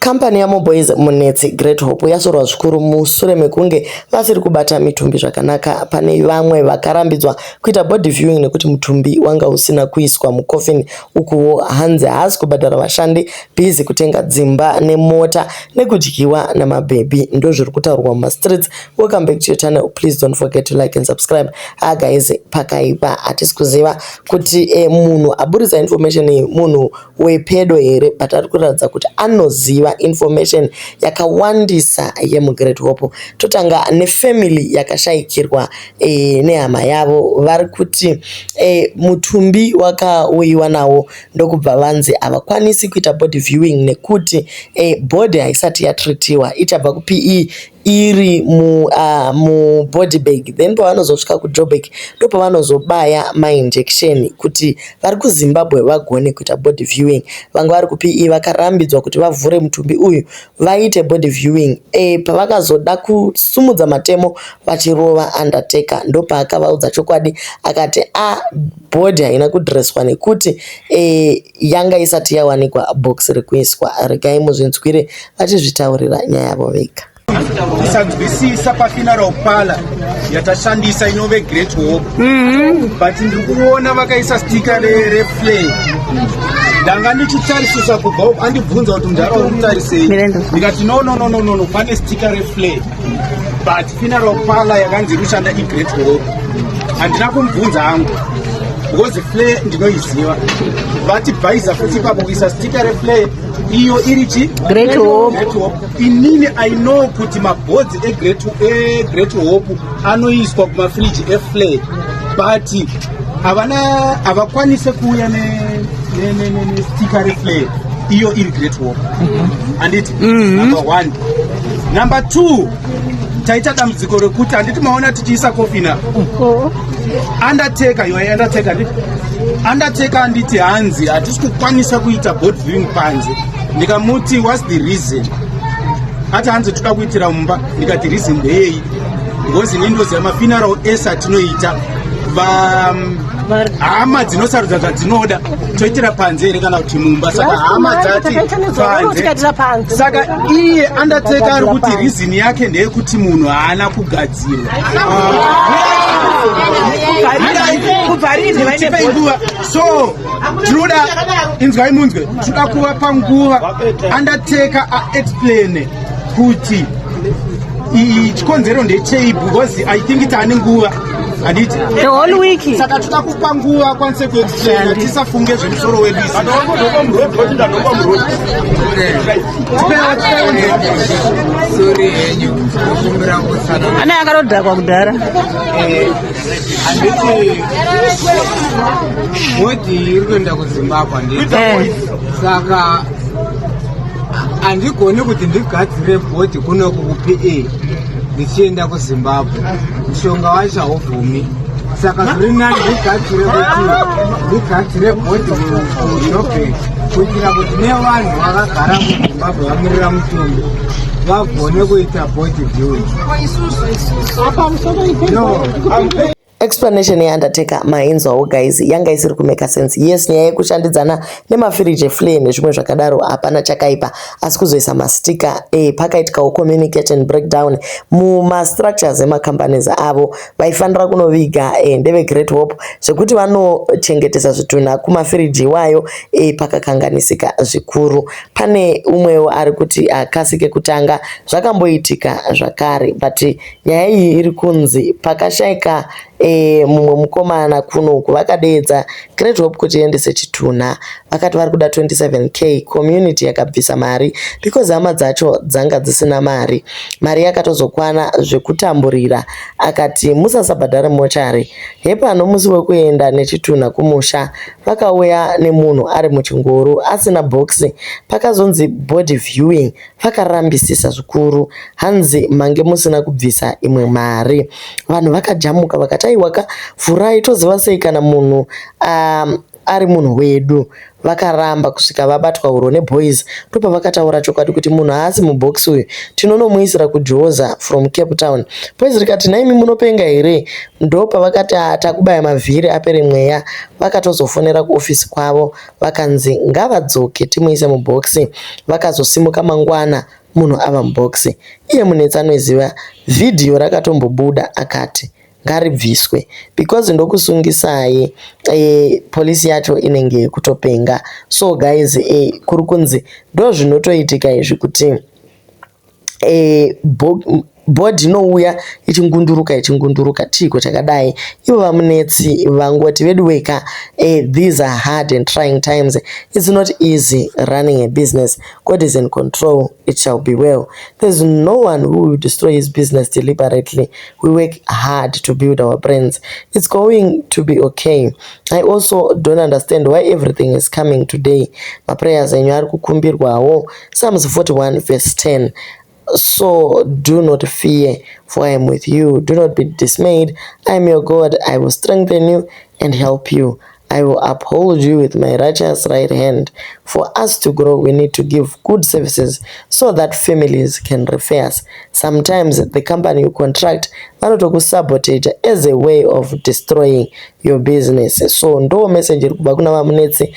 Kambani yaMoboys Munetsi Great Hope yasorwa zvikuru mushure mekunge vasiri kubata mitumbi zvakanaka. Pane vamwe vakarambidzwa kuita body viewing nekuti mutumbi wanga usina kuiswa mucoffin. Ukuwo hanzi haasi kubhadhara vashandi, busy kutenga dzimba nemota nekudyiwa namabhebhi. Ndozviri kutaurwa mumastreets. Welcome back to your channel. Please don't forget to like and subscribe. Ah guys, pakaipa hatisi kuziva kuti munhu aburitsa information iyi munhu wepedo here, but ari kuratidza kuti anoziva information yakawandisa yemuGreat Hope. Totanga nefamily yakashayikirwa nehama yavo. Vari kuti mutumbi wakauyiwa nawo ndokubva vanzi havakwanisi kuita body viewing nekuti body haisati yatreatiwa, ichabva kuPE iri mubody bag, then pavanozosvika kuJoburg ndopavanozobaya mainjection kuti vari kuZimbabwe vagone kuita body viewing. Vanga vari kuPE vakarambidzwa kuti vavhure mutumbi uyu vaite body viewing. Pavakazoda kusumudza matemo vachirova undertaker, ndopaakavaudza chokwadi akati a body haina kudhireswa nekuti yanga isati yawanikwa box rekuiswa. Regai muzvinzwire vachizvitaurira nyaya yavo vega. Kusanzwisisa pafuneral parlour yatashandisa inove Great Hope, but ndiri kuona vakaisa sticker reFlare. Ndanga ndichitarisisa kubva andibvunza kuti mudhara uri kutarisei, ndikati no, no, no, no, no, no, pane sticker reFlare, but funeral parlour yakanzi iri kushanda iGreat Hope. Handina kumubvunza hangu because Flare ndinoiziva. Vatibhaisa futi ipapo kuisa sticker reFlare iyo iri chi Great Hope. Great Hope. Inini I know kuti mabhodhi eGreat Hope anoiswa kumafriji eFlare, but havana, havakwanise kuuya nesticker reFlare iyo iri Great Hope, handiti? Number one. Number two, taita dambudziko rekuti, handiti maona tichiisa coffin, undertaker, you are undertaker, handiti? Undertaker handiti hanzi hatisi kukwanisa kuita body viewing panze. Ndikamuti, "What's the reason?" Ati hanzi toda kuitira mumba. Ndikati, "Reason ndeyei?" Because ini ndoziva mafuneral ese atinoita, hama dzinosarudza zvadzinoda, toitira panze here kana kuti mumba. Saka hama dzati panze. Panze. Saka iye undertaker ari kuti reason yake ndeyekuti munhu haana kugadzirwa. Kubva rini vaine Tipei nguva. So tinoda, inzwai munzwe, tinoda kuvapa nguva undertaker aexplain kuti chikonzero ndechei, because I think taane nguva, handiti? The whole week. Saka toda kupa nguva akwanise kuexplaina, tisafunge zvemusoro wedu isi. Tipeiwo nzeve. Sorry henyu, kukumbira kutsana. Ane akatodhakwa kudhara. Handiti body iri kuenda kuZimbabwe, handiti? Eh. Saka handigoni kuti ndigadzire body kunoku kuPE ndichienda kuZimbabwe, mushonga wacho haubvumi. Saka zviri nani ndigadzire kuti ndigadzire body kuJoburg kuitira kuti nevanhu vakagara kuZimbabwe vamirira mutumbi vagone kuita body viewing. No. Explanation yeundertaker mainzwawo guys, yanga isiri kumake sense. Yes, nyaya yekushandidzana nemafiriji eFlare nezvimwe zvakadaro hapana chakaipa, asi kuzoisa masticker pakaitikawo communication breakdown mumastructures emacompanies avo. Vaifanira kunoviga ndeveGreat Hope, zvekuti vanochengetesa zvitunha kumafiriji iwayo, pakakanganisika zvikuru. Pane umwewo ari kuti akasike kutanga zvakamboitika zvakare, but nyaya iyi iri kunzi pakashayika mumwe mukomana kunoku, vakadeedza Great Hope kuti iendese chitunha, vakati vari kuda 27K. Community yakabvisa mari because hama dzacho dzanga dzisina mari. Mari yakatozokwana zvekutamburira. Akati musasabhadhare mochari hepano. Musi wekuenda nechitunha kumusha vakauya nemunhu ari muchingoro asina bhokisi. Pakazonzi body viewing, vakarambisisa zvikuru, hanzi mange musina kubvisa imwe mari. Vanhu vakajamuka vakati, "Aiwaka, vhurai, toziva sei kana munhu Ari munhu wedu. Vakaramba kusvika vabatwa huro neboys ndopavakataura chokwadi kuti munhu haasi mubox uyu tinonomuisira kuJoza from Cape Town. Boys rikati nhaimi munopenga here? Ndopavakati haa takubaya mavhiri apere mweya. Vakatozofonera kuofisi kwavo vakanzi ngavadzoke timuise mubox. Vakazosimuka mangwana munhu ava mubox. Iye Munetsi anoziva vhidhiyo rakatombobuda akati ngaribviswe because ndokusungisai police yacho inenge yekutopenga. So guys kuri kunzi ndozvinotoitika izvi kuti body inouya ichingunduruka ichingunduruka chiiko chakadai. Ivo vaMunetsi vangoti veduweka these are hard and trying times. It's not easy running a business. God is in control. It shall be well. There's no one who will destroy his business deliberately. We work hard to build our brands. It's going to be okay. I also don't understand why everything is coming today. Maprayers enyu ari kukumbirwawo. Psalms 41 verse 10. So do not fear, for I am with you. Do not be dismayed. I am your God. I will strengthen you and help you. I will uphold you with my righteous right hand. For us to grow, we need to give good services so that families can refer us. Sometimes the company you contract vanotokusabotage as a way of destroying your business. So ndo message iri kubva kuna vaMunetsi.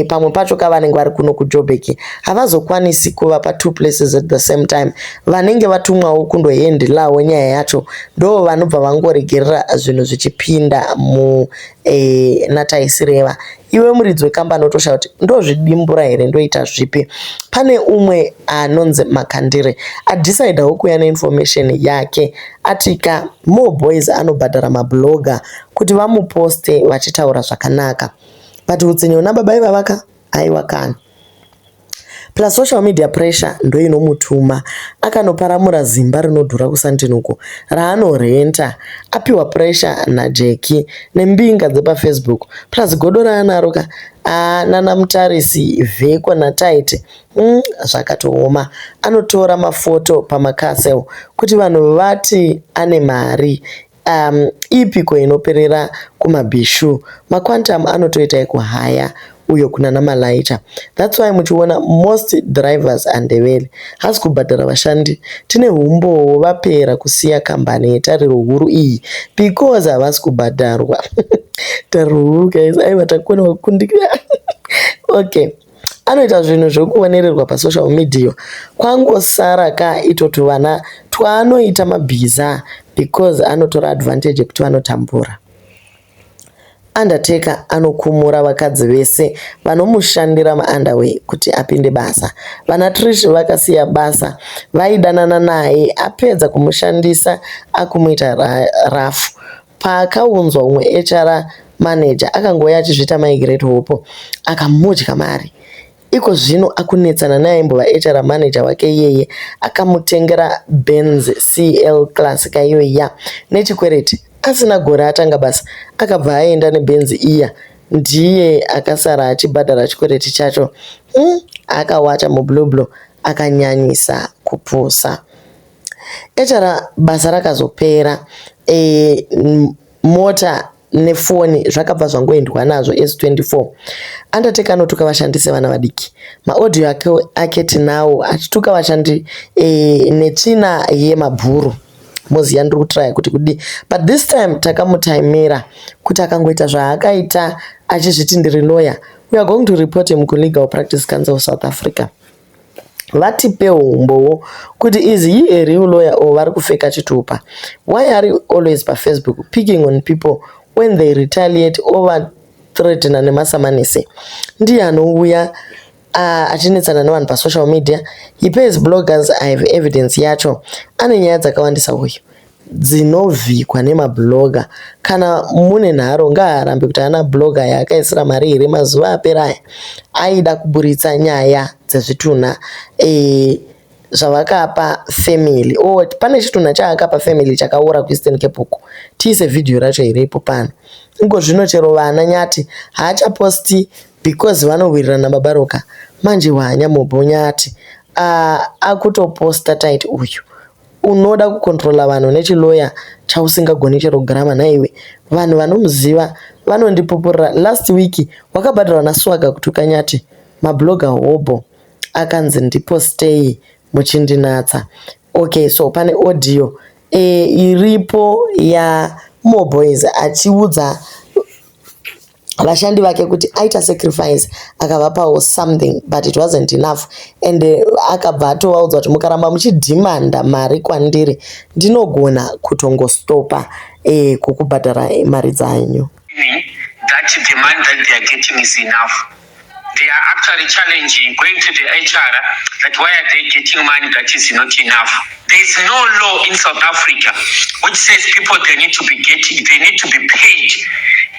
Pamwe pacho kavanenge vari kuno kuJoburg havazokwanisi kuva pa two places at the same time. Vanenge vatumwawo kundohandlawo nyaya yacho ndo vanobva vangoregerera zvinhu zvichipinda mu nataisireva. Iwe muridzi wekambani wotoshaya kuti ndozvidimbura here ndoita zvipi. Pane umwe anonzi Makandire adecidawo kuuya neinformation yake atika more boys anobhadhara mablogger kuti vamuposte vachitaura zvakanaka, but utsinye huna baba ivavaka aiwa kana. Plus social media pressure ndoinomutuma akanoparamura zimba rinodhura kuSandton uko raanorenta apiwa pressure naJackie nembinga dzepaFacebook plus godo raanaro ka nana Mutarisi Vheko naTaiti zvakatooma. Anotora mafoto pamacastle kuti vanhu vati ane mari ipiko inoperera kumabhishu. Maquantum anotoita ekuhaya uyo kuna namalaita. That's why muchiona most drivers andevele hasi kubhadhara vashandi. Tine umbowo vapera kusiya kambani yetariro huru iyi because havasi kubhadharwa. Tariro huru guys, aiwa takona kukundika. Okay, anoita zvinhu zvekuonererwa pasocial media kwangosara ka itoto vana twaanoita mabhiza because anotora advantage yekuti vanotambura. Undertaker anokumura vakadzi vese vanomushandira maunderwear kuti apinde basa. Vana Trish vakasiya basa vaidanana naye apedza kumushandisa akumuita rafu. Paakaunzwa umwe HR manager akangouya achizviita Mai Great Hope akamudya mari. Iko zvino akunetsana neaimbova HR manager wake iyeye akamutengera Benz CL Class kaiyo iya nechikwereti. Asina gore atanga basa akabva aenda neBenz iya ndiye akasara achibhadhara chikwereti chacho. Akawacha mublue blue akanyanyisa kupusa. HR basa rakazopera mota nefoni zvakabva zvangoendwa nazvo S24. Undertaker anotuka vashandi sevana vadiki. Maaudio ake tinawo achituka vashandi netsvina yemabhuru. Moziya ndiri kutraya kuti kudii, but this time takamutaimira kuti akangoita zvaakaita achizviti ndiri lawyer, we are going to report him kuLegal Practice Council of South Africa. Vatipewo umbowo kuti is he a real lawyer or vari kufeka chitupa. Why are you always paFacebook picking on people when they retaliate over threatena nemasamanisi? Ndiye anouya achinetsana nevanhu pasocial media. He pays bloggers. I have evidence yacho. Ane nyaya dzakawandisa uyu dzinovhikwa nemablogger. Kana mune nharo ngaarambe kuti haana blogger yaakaisira mari here. Mazuva apera aya aida kuburitsa nyaya dzezvitunha zvavakapa family. Oh, pane chitunha chaakapa family chakaora kuEastern Cape uko. Tiise vhidhiyo racho here ipo pano. Iko zvino chero vana Nyati haachaposti because vanowirirana baba Roka. Manje hwanya Nyati akutoposta taiti uyu unoda kucontrola vanhu nechiloya chausingagoni chero grammar. Nhaiwe, vanhu vanomuziva Vanondipupurira last week wakabhadharwa naSwaga kutuka Nyati mablogger hobho akanzi ndipostei muchindinatsa. Okay, so pane audio iripo yaMoboys achiudza vashandi vake kuti aita sacrifice, akavapawo something, but it wasn't enough, and akabva atovaudza kuti mukaramba muchidhimanda mari kwandiri, ndinogona kutongostopa kukubhadhara mari dzanyu. That the money that they are getting is enough. They are actually challenging, going to the HR, that why are they getting money that is not enough? There is no law in South Africa which says people, they need to be getting, they need to be paid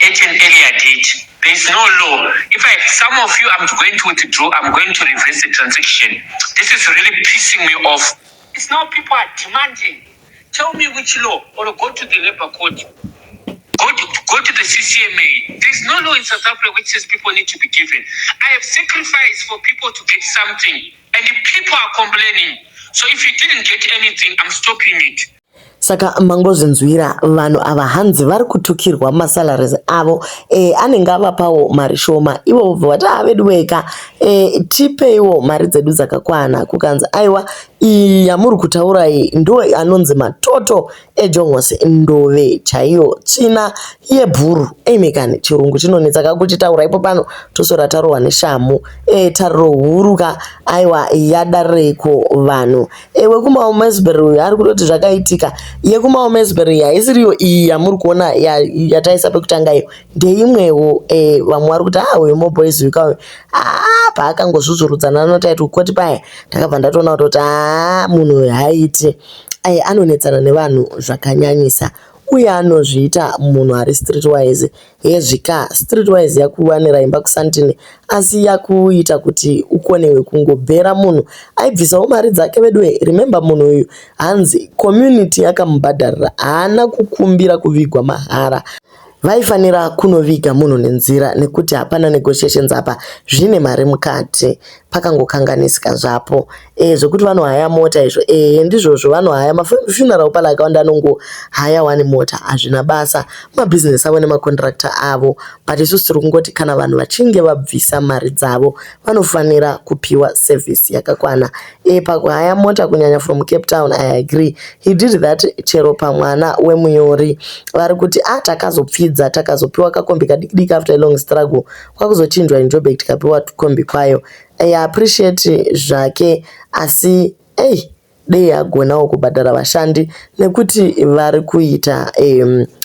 at an earlier date. There is no law. If I, some of you, I'm going to withdraw, I'm going to reverse the transaction. This is really pissing me off. It's now people are demanding. Tell me which law, or go to the labor court. Go to the CCMA. There's no law in South Africa which says people need to be given. I have sacrificed for people to get something, and the people are complaining. So if you didn't get anything, I'm stopping it. Saka mangozvinzwira, vanhu ava hanzi vari kutukirwa masalaries avo. Anenge avapawo mari shoma, ivo vobva vati, "A vedu weka, tipeiwo mari dzedu dzakakwana." Kukanzi aiwa, iyi yamuri kutaura iyi ndo anonzi matoto ejongosi, ndove chaiyo, tsvina yebhuru. Eimekani, chirungu chinonetsa kakuchitaura ipo pano, tosora tarohwa neshamu. Tariro huru ka, aiwa, yadarireiko vanhu? Wekumaomesbury uyu ari kutoti zvakaitika. Yekumaomesbury haisiriyo iyi yamuri kuona yataisa pekutanga, iyo ndeimwewo. Vamwe vari kuti, "Ah, uyu Moboys uyu kauyu, ah, paakangozvuzvurudzana noTitle Court paya, ndakabva ndatoona kutoti, haa, munhu uyu haaiti. Anonetsana nevanhu zvakanyanyisa uye anozviita munhu ari streetwise." Hezvika, streetwise yakuwanira imba kuSandton, asi yakuita kuti ukonewe kungobhera munhu aibvisawo mari dzake. Veduwe, remember, munhu uyu hanzi community yakamubhadharira, haana kukumbira kuvigwa mahara. Vaifanira kunoviga munhu nenzira, nekuti hapana negotiations apa, zvine mari mukati, pakangokanganisika zvapo. Zvekuti vanohaya mota izvo, ndizvozvo, vanohaya mafuneral parlour akawanda, anongohaya wani mota, hazvina basa, mabhizinesi avo nemacontractor avo. But isusu tiri kungoti kana vanhu vachinge vabvisa mari dzavo, vanofanira kupiwa service yakakwana. Pakuhaya mota, kunyanya from Cape Town, I agree, he did that chero pamwana wemunyori. Vari kuti, "A, takazopfidza, takazopiwa kakombi kadiki diki after a long struggle, kwakuzochinjwa in Joburg, tikapiwa kombi kwayo." I appreciate zvake, asi ei, dei agonawo kubhadhara vashandi, nekuti vari kuita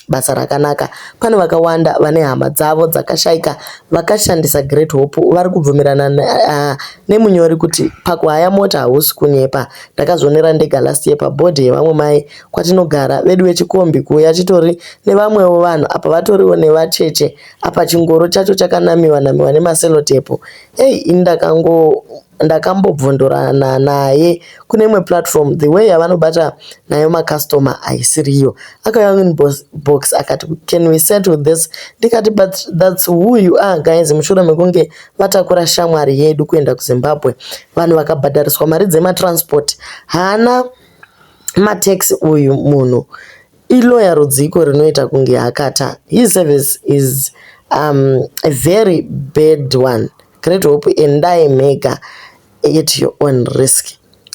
basa rakanaka. Pane vakawanda vane hama dzavo dzakashaika vakashandisa Great Hope, vari kubvumirana nemunyori kuti pakuhaya mota hausi kunyepa. "Ndakazvionera ndega last year pabhodhi yevamwe mai kwatinogara vedu vechikombi, kuuya chitori nevamwewo vanhu apa, vatoriwo nevacheche apa, chingoro chacho chakanamiwa namiwa nemaselotepo. Ei, ini ndakambobvondorana naye kune imwe platform, the way yavanobata nayo makastoma haisiriyo. Akauya inbox akati, 'Can we settle this?' Ndikati, 'But that's who you are, guys.' Mushure mekunge vatakura shamwari yedu kuenda kuZimbabwe, vanhu vakabhadhariswa mari dzematransport, haana mataxi. Uyu munhu iloya rudziko rinoita kunge hakata. His service is a very bad one. Great Hope, endai mega at your own risk.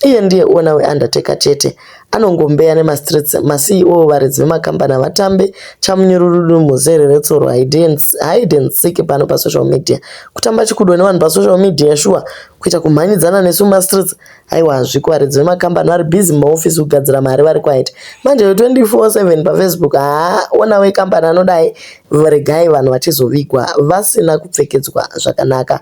Iye ndiye owner weundertaker chete, anongombeya nemastreets. MaCEO, varidzi vemakambani havatambe chamunyururu muzere retsoro, hide and seek pano pasocial media, kutamba chikudo nevanhu pasocial media, shuwa kuita kumhanyidzana nesu mumastreets, aiwa, hazviko. Varidzi vemakambani vari busy mumaofisi kugadzira mari, vari quiet manje 24/7 paFacebook. Haa, owner wekambani anodai, regai vanhu vachizovigwa vasina kupfekedzwa zvakanaka.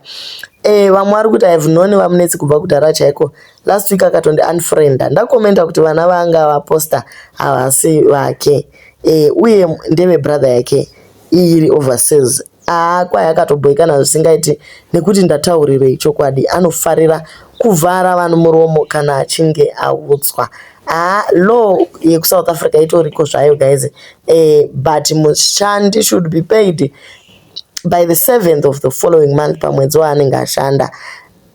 Vamwe vari kuti, "I have known VaMunetsi kubva kudhara chaiko. Last week akatondi unfrienda ndakomenda kuti vana vanga vaposta havasi vake, uye ndeve brother yake iri overseas. Aa, kwai akatobhoikana zvisingaiti nekuti ndataurirei chokwadi. Anofarira kuvhara vanhu muromo kana achinge audzwa." Haa, law yekuSouth Africa itoriko zvayo, guys, but mushandi should be paid by the 7th of the following month, pamwedzi waanenge ashanda.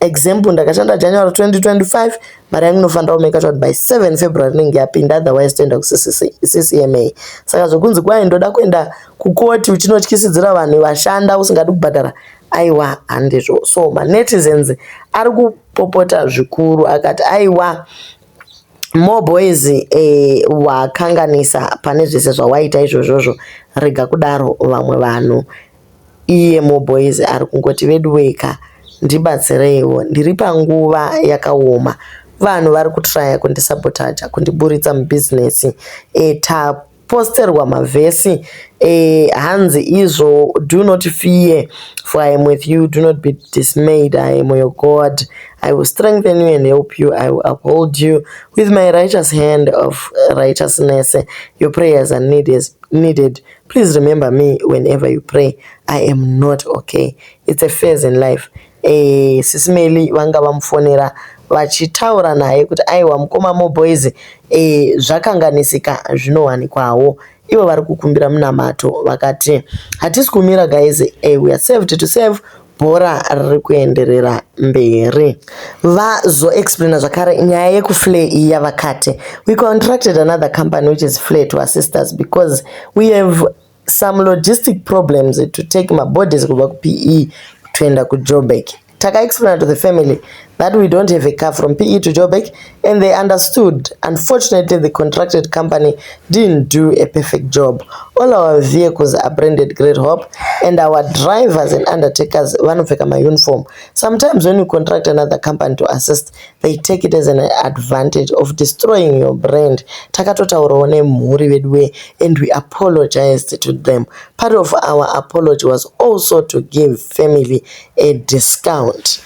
Example, ndakashanda January 2025, mari yangu inofanira kumeka sure by 7 February inenge yapinda, otherwise toenda kuCCMA. Saka zvokunzi kwai ndoda kuenda kukoti uchinotyisidzira vanhu vashanda usingadi kubhadhara, aiwa, handizvo. So manetizens ari kupopota zvikuru, akati aiwa, Moreboys, wakanganisa pane zvese zvawaita izvozvozvo, rega kudaro vamwe vanhu. Iye Moreboys ari kungoti, vedu weka, ndibatsireiwo, ndiri panguva yakaoma, vanhu vari kutraya kundisabotaja, kundiburitsa mubhizinesi. Taposterwa mavhesi, hanzi izvo, "Do not fear, for I am with you. Do not be dismayed, I am your God. I will strengthen you and help you. I will uphold you with my righteous hand of righteousness. Your prayers are needed. Please remember me whenever you pray. I am not okay. It's a phase in life." Sisi Melly vanga vamufonera vachitaura naye kuti aiwa, mukoma Moreboys, zvakanganisika, zvinowanikwawo. Ivo vari kukumbira munamato, vakati hatisi kumira guys, we are saved to save, bhora riri kuenderera mberi. Vazoexplaina zvakare nyaya yekuFlare iya, vakati, "We contracted another company, which is Flare, to assist us because we have some logistic problems to take mabodies kubva kuPE kuenda kuJoburg. Takaexplain to the family that we don't have a car from PE to Joburg and they understood. Unfortunately, the contracted company didn't do a perfect job. All our vehicles are branded Great Hope and our drivers and undertakers vanopfeka mauniform. Sometimes when you contract another company to assist, they take it as an advantage of destroying your brand. Takatotaurawo nemhuri vedu and we apologized to them. Part of our apology was also to give family a discount."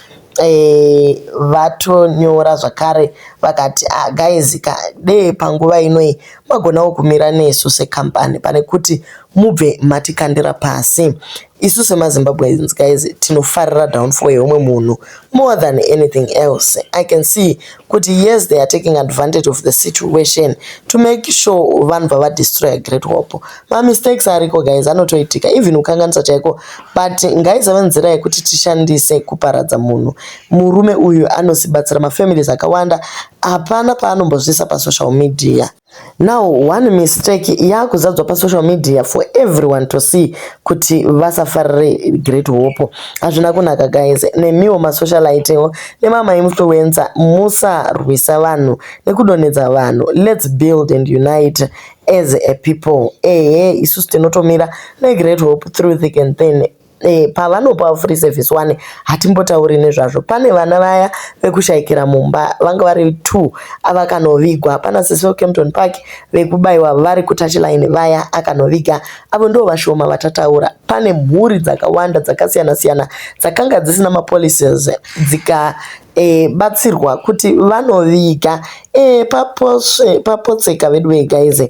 Vatonyora zvakare vakati, ah, guys ka, dee panguva inoi magonawo kumira nesu sekampani pane kuti mubve matikandira pasi. Isu semaZimbabweans guys, tinofarira downfall yeumwe munhu more than anything else. I can see kuti yes, they are taking advantage of the situation to make sure vanhu vavadestroya Great Hope. Mamistakes ariko guys, anotoitika, even kukanganisa chaiko, but ngaisave nzira yekuti tishandise kuparadza munhu. Murume uyu anosibatsira mafamilies akawanda, hapana paanombozvisa pasocial media. Now one mistake yakuzadzwa pasocial media for everyone to see kuti vasafarire Great Hope. Hazvina kunaka guys. Nemiwo masocialitewo nemamainfluencer, musarwisa vanhu nekudonhedza vanhu. Let's build and unite as a people. Ehe, isusu tinotomira neGreat Hope through thick and thin. Pavanopa free service one, hatimbotauri nezvazvo. Pane vana vaya vekushayikira mumba, vanga vari two, avakanovigwa pana sisi Kempton Park, vekubayiwa vari kutouchline vaya, akanoviga avo, ndo vashoma vatataura. Pane mhuri dzakawanda dzakasiyana siyana dzakanga dzisina mapolicies dzika batsirwa kuti vanoviga. Papotseka vedu guys,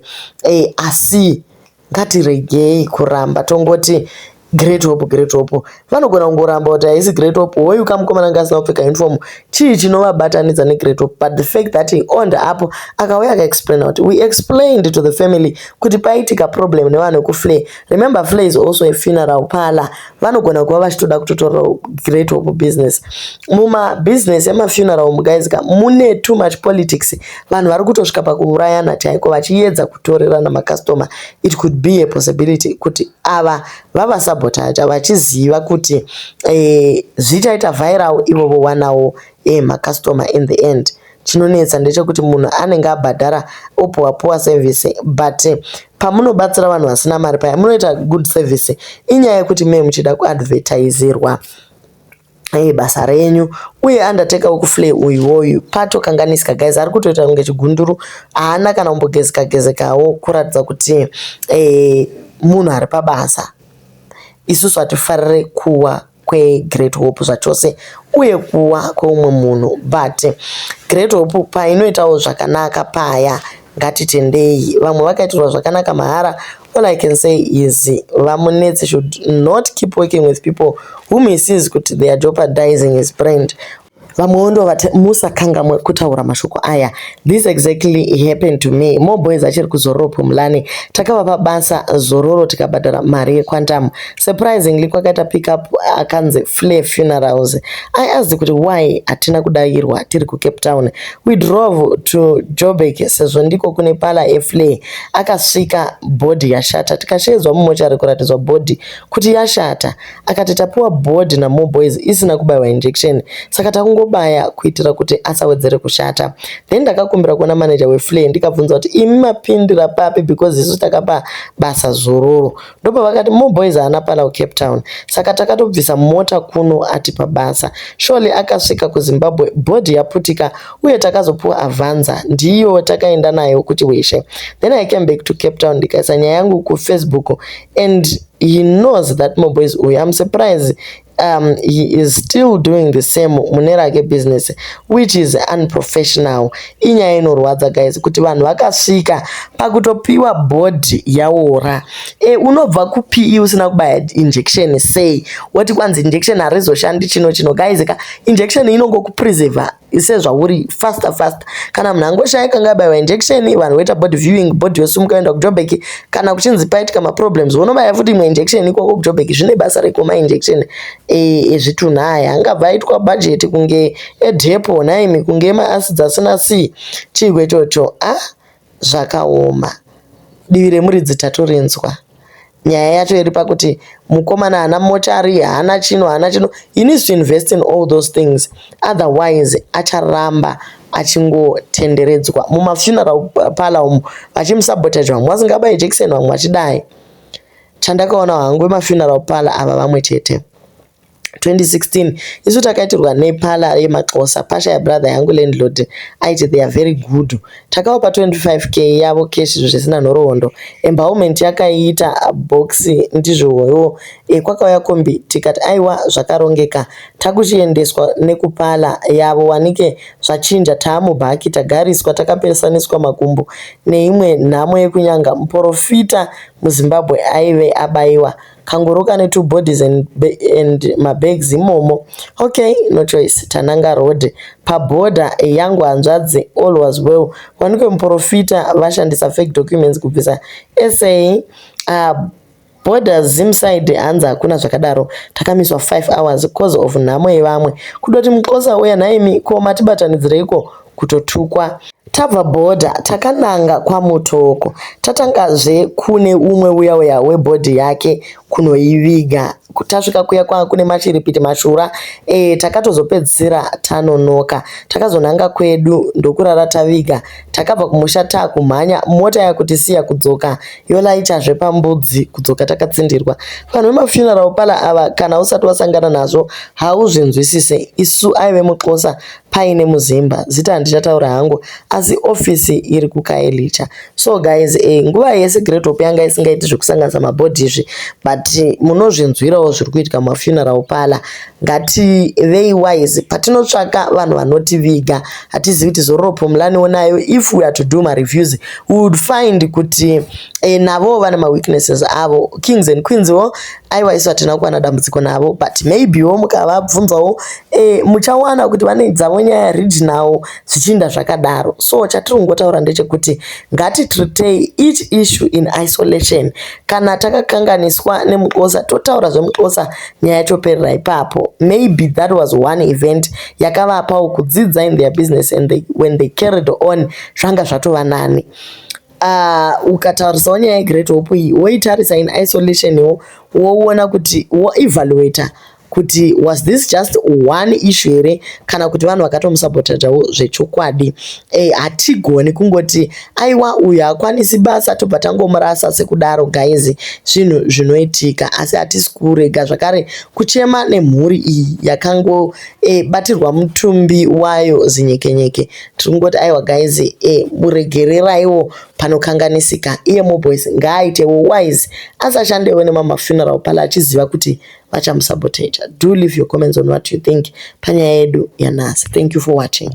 asi ngatiregei kuramba tongoti Great Hope, Great Hope. Vanogona kungoramba kuti haisi Great Hope. Hoyu kamukomana anga asina kupfeka uniform, chii chinovabatanidza neGreat Hope? But the fact that he owned up, akauya akaexplaina kuti we explained to the family kuti paitika problem nevanhu vekuFlare. Remember, Flare is also a funeral parlor. Vanogona kuva vachitoda kutotora Great Hope business. Mumabhizinesi emafuneral guys ka, mune too much politics. Vanhu vari kutosvika pakuurayana chaiko vachiedza kutorerana makastoma. It could be a possibility kuti ava vavasabotaja vachiziva kuti zvichaita viral, ivo vowanawo makastoma in the end. Chinonetsa ndechekuti munhu anenge abhadhara opuwa poor service, but pamunobatsira vanhu vasina mari paya munoita good service. Inyaya yekuti mee muchida kuadvertiserwa basa renyu. Uye undertaker wekuFlare uyuwoyu patokanganisika guys, ari kutoita kunge chigunduru, haana kana kumbogezeka gezekawo kuratidza kuti munhu ari pabasa. Isusu hatifarire kuwa kweGreat Hope zvachose uye kuwa kweumwe munhu, but Great Hope painoitawo zvakanaka paya, ngatitendei. Vamwe vakaitirwa zvakanaka mahara. All I can say is VaMunetsi should not keep working with people whom he sees kuti they are jeopardizing his brand. Vamwewo ndovati musakangamwe kutaura mashoko aya. This exactly happened to me. More boys achiri kuzororo Phumlani. Takavapa basa zororo tikabhadhara mari yequantum. Surprisingly kwakaita pick up akanzi Flare Funerals. I asked kuti why hatina kudayirwa tiri kuCape Town. We drove to Joburg sezvo ndiko kune parlour eFlare. Akasvika body yashata tikashedzwa mumochari kuratidzwa body kuti yashata. Akati tapiwa body naMore Boys isina kubayiwa injection saka takungobaya kuitira kuti asawedzere kushata. Then ndakakumbira kuona manager weFlare ndikabvunza kuti imi mapindira papi because isu takapa basa zororo. Ndopavakati More Boys haana parlour kuCape Town saka takatobvisa mota kuno atipa basa. Surely akasvika kuZimbabwe body yaputika uye takazopiwa Avanza ndiyo takaenda nayo kuti weshe. Then I came back to Cape Town ndikaisa nyaya yangu kuFacebook and he knows that More Boys uyu. I'm surprised he is still doing the same mune rake business which is unprofessional. Inyaya inorwadza guys kuti vanhu vakasvika pakutopiwa body yaora. Unobva kuPE usina kubaya injection sei woti kwanzi injection harizoshandi chino chino guys ka injection inongokupreserva sezvauri faster faster. Kana munhu angoshaya kanga abayiwa injection vanhu voita body viewing body yosumuka yoenda kuJoburg. Kana kuchinzi paitika maproblems unobaya futi imwe injection ikoko kuJoburg. Zvine basa reko mainjection ezvitunha aya angabva aitwa budget kunge edhepo nhaimi kunge emaasids asina c chiiko ichocho. Ah, zvakaoma. Divi remuridzi tatorinzwa. Nyaya yacho iri pakuti mukomana haana mochari, haana chino, haana chino. He needs to invest in all those things, otherwise acharamba achingotenderedzwa mumafuneral parlour umu vachimusabotage, vamwe vasingabayi jekiseni, vamwe vachidai. Chandakaona hangu vemafuneral parlour ava vamwe chete. 2016 isu takaitirwa neparlour yemaXhosa pasha yabrother yangu. Landlord aiti they are very good. Takavapa 25K yavo cash zvisina nhoroondo. Embalmment yakaita box ndizvowo. Kwakauya kombi tikati aiwa zvakarongeka. Takuchiendeswa nekuparlour yavo wanike zvachinja taamubhaki tagariswa takapesaniswa makumbo neimwe nhamo yekunyanga. Muprofita muZimbabwe aive abayiwa kangoro kane two bodies and mabags imomo. Okay, no choice, tananga road pabhodha yangu hanzvadzi. All was well wanike muprofita vashandisa fake documents kubvisa sa border Zimside. Hanzi hakuna zvakadaro. Takamiswa 5 hours cause of nhamo yevamwe kudoti muXhosa uya nhaimi ko matibatanidzireiko kutotukwa. Tabva bhodha takananga kwaMutoko. Tatangazve kune umwe uya uya webody yake kunoiviga. Tasvika kuya kwanga kune mashiripiti mashura. Takatozopedzisira tanonoka. Takazonanga kwedu ndokurara taviga. Takabva kumusha taakumhanya mota yakutisiya kudzoka yolaichazve pambudzi kudzoka takatsindirwa. Vanhu vemafuneral parlour ava kana usati wasangana nazvo hauzvinzwisise. Isu aive muXhosa paine muZimba, zita handichataura hangu, asi ofisi iri kuKaelicha. So guys, nguva yese Great Hope yanga isingaiti zvekusanganisa mabhodhi izvi, but munozvinzwirawo zviri kuitika mumafuneral parlour. Ngativei wise patinotsvaka vanhu vanotiviga. Hatizivi kuti Zororo Phumlaniwo nayo, if we are to do mareviews, we would find kuti navowo vane maweaknesses avo. Kings and Queens wo aiwa isu hatina kuwana dambudziko navo, but maybewo mukavabvunzawo muchawana kuti vane dzavo nyaya regional zvichiinda zvakadaro. So chatiri kungotaura ndechekuti ngatitreatei each issue in isolation. Kana takakanganiswa nemuXhosa totaura zvemuXhosa, nyaya yatoperera ipapo. Maybe that was one event yakavapawo kudzidza in their business and when they carried on zvanga zvatova nani. Ukatarisawo nyaya yeGreat Hope iyi woitarisa in isolation wo woona kuti woevaluata kuti was this just one issue here kana kuti vanhu vakatomusabotajawo zvechokwadi. Hatigoni kungoti aiwa uyu haakwanisi basa tobva tangomurasa sekudaro. Guys, zvinhu zvinoitika, asi hatisi kurega zvakare kuchema nemhuri iyi yakangobatirwa mutumbi wayo zinyekenyeke. Tiri kungoti aiwa guys, muregereraiwo panokanganisika. Iye Moboys ngaaitewo wise asashandewo nemamafuneral parlour achiziva kuti vachamusabotaja. Do leave your comments on what you think panyaya yedu yanhasi. Thank you for watching.